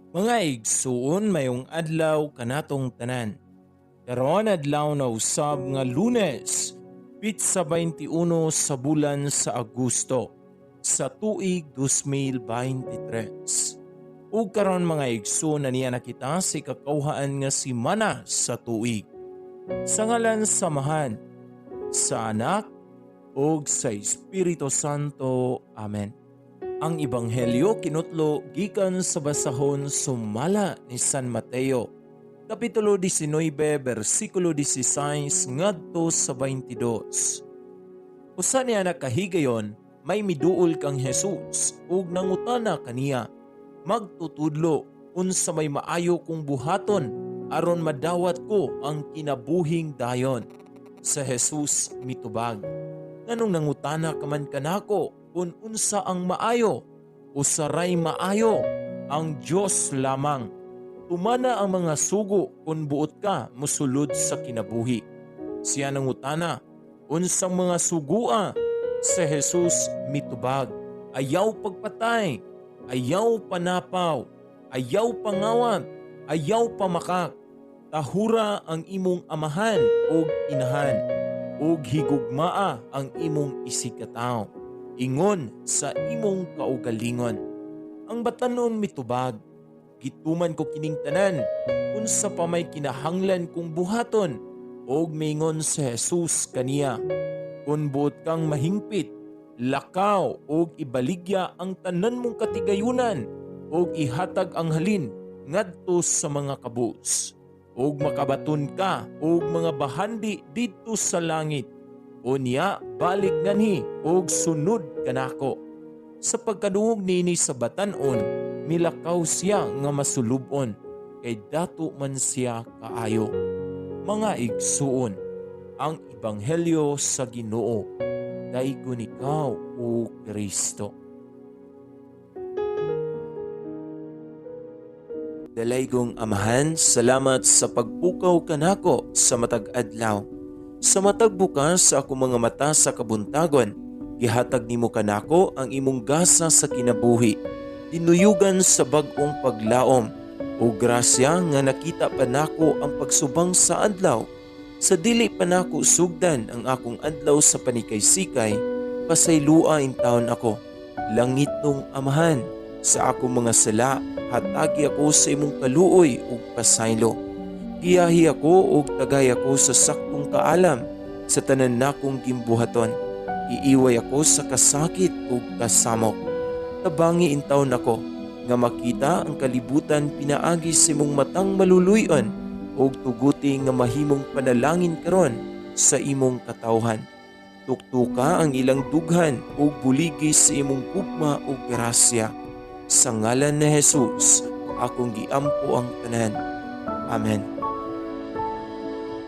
Mga igsuon, mayong adlaw kanatong tanan. Karon adlaw na usab nga Lunes, pitsa 21 sa bulan sa Agosto sa tuig 2023. Ug karon, mga igsuon, na niya na kita sa ikakawhaan nga simana sa tuig. Sa ngalan sa Amahan, sa Anak, ug sa Espiritu Santo. Amen. Ang Ebanghelyo kinutlo gikan sa basahon sumala ni San Mateo, Kapitulo 19, versikulo 16 ngadto sa 22. Usa niya nakahigayon, may miduol kang Jesus ug nangutana kaniya, "Magtutudlo, unsa may maayo kong buhaton aron madawat ko ang kinabuhing dayon?" Sa Jesus mitubag, "Nganong nangutana ka man kanako kung unsa ang maayo? Usa ray maayo, ang Dios lamang. Tumana ang mga sugo kung buot ka mosulod sa kinabuhi." Siya nangutana, "Unsang mga sugua?" Sa Jesus mitubag, "Ayaw pagpatay, ayaw panapaw, ayaw pangawat, ayaw pamakak, tahura ang imong amahan ug inahan, ug higugmaa ang imong isigkatawo ingon sa imong kaugalingon." Ang batanon mitubag, "Gituman ko kining tanan, unsa pa may kinahanglan kong buhaton?" Og mingon si Jesus kaniya, "Kung buot kang mahingpit, lakaw og ibaligya ang tanan mong katigayunan og ihatag ang halin ngadto sa mga kabus. Ug makabaton ka og mga bahandi didto sa langit. Unya balik nganhi og sunod kanako." Sa pagkadungog nini sa batan-on, milakaw siya nga masulubon, kay dato man siya kaayo. Mga igsuon, ang ebanghelyo sa Ginoo. Daygon ikaw, o Kristo. Dalaygong Amahan, salamat sa pagpukaw kanako sa matag adlaw. Sa matag bukas sa akong mga mata sa kabuntagon, gihatag nimo kanako ang imong gasa sa kinabuhi. Dinuyugan sa bag-ong paglaom o grasya nga nakita pa nako ang pagsubang sa adlaw. Sa dili pa nako sugdan ang akong adlaw sa panikay-sikay, pasaylua intawon ako. Langit nung Amahan, sa akong mga sala, hatagi ako sa imong kaluoy ug pasaylo. Giyahi ako ug tagay ako sa saktong kaalam sa tanan nakong gimbuhaton. Iiway ako sa kasakit ug kasamok. Tabangi intawon ako nga makita ang kalibutan pinaagi sa imong matang maluluy-on ug tuguti nga mahimong panalangin karon sa imong katawhan. Tuktuka ang ilang dughan ug buligi sa imong gugma ug grasya. Sa ngalan ni Jesus, akong giampo ang tanan. Amen.